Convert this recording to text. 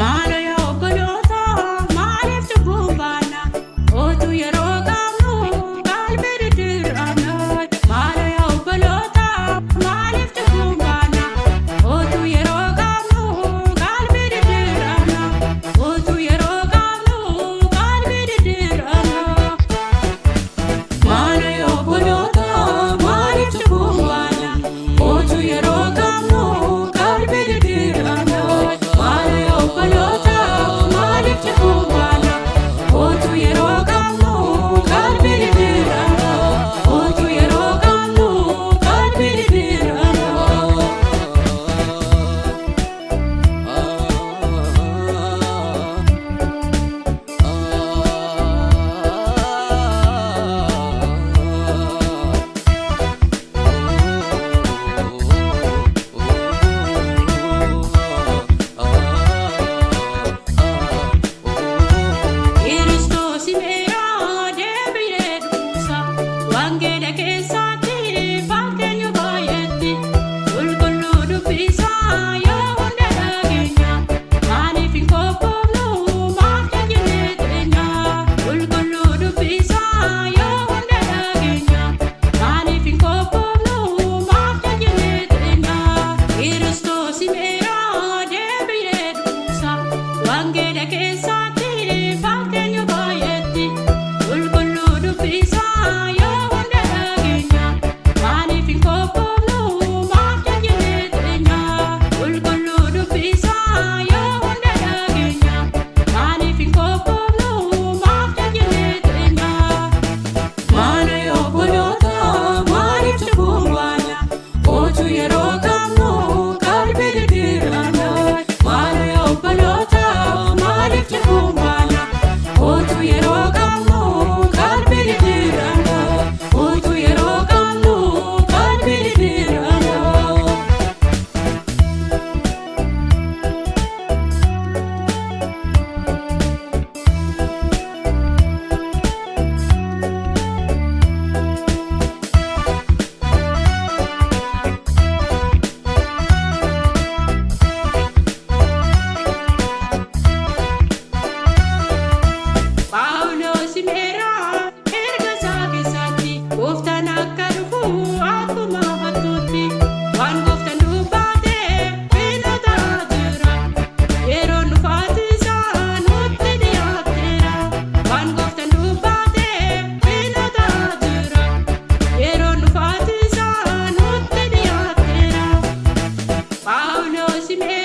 Maaloo yaa obboloota maaliif cubbuun baana? Otuu yeroo qabnu qalbii diddiirranna. Maaloo yaa obboloota maaliif cubbuun baana? Otuu yeroo qabnu qalbii diddiirranna. Otuu yeroo qabnu qalbii diddiirranna. Maaloo yaa obboloota maaliif cubbuun baana? Otuu yeroo qabnu qalbii diddiirranna. Maaloo yaa obboloota maaliif cubbuun baana? Otuu yeroo qabnu qalbii diddiirranna. Otuu yeroo qabnu qalbii diddiirranna. Kiristoos meeraa deebi'ee dhufuusa wangeela keessatti fakkeenya baay'eetti qulqulluu dubbisaa yoo hunda dhageenya maaliif hin qophoofnu maaf jajjannee teenya qulqulluu dubbisaa yoo hunda dhageenya maaliif hin qophoofnu maaf jajjannee teenya. Kiristoos meeraa deebi'ee dhufuusa wangeela keessatti fakkeenya baay'eetti qulqulluu dubbisaa yoo hunda dhageenya maaliif hin qophoofnu maaf jajjannee teenya qulqulluu dubbisaa yoo hunda dhageenya maaliif hin qophoofnu maaf jajjannee teenya. Maaloo yaa obboloota maaliif cubbuun baana? Otuu yeroo qabnu qalbii diddiirranna. Maaloo yaa obboloota maaliif cubbuun baana? Otuu yeroo qabnu qalbii diddiirranna. Otuu yeroo qabnu qalbii diddiirranna. Paawuloos meeraa erga isaa keessatti gooftaan akka dhufu akkuma hattuutti waan gooftaan dubbate filataa jira. Yeroon dhufaati isaa nutti dhiyaateera. Waan gooftaan dubbate filataa jira. Yeroon dhufaati isaa nutti dhiyaateera. Paawuloos meeraa.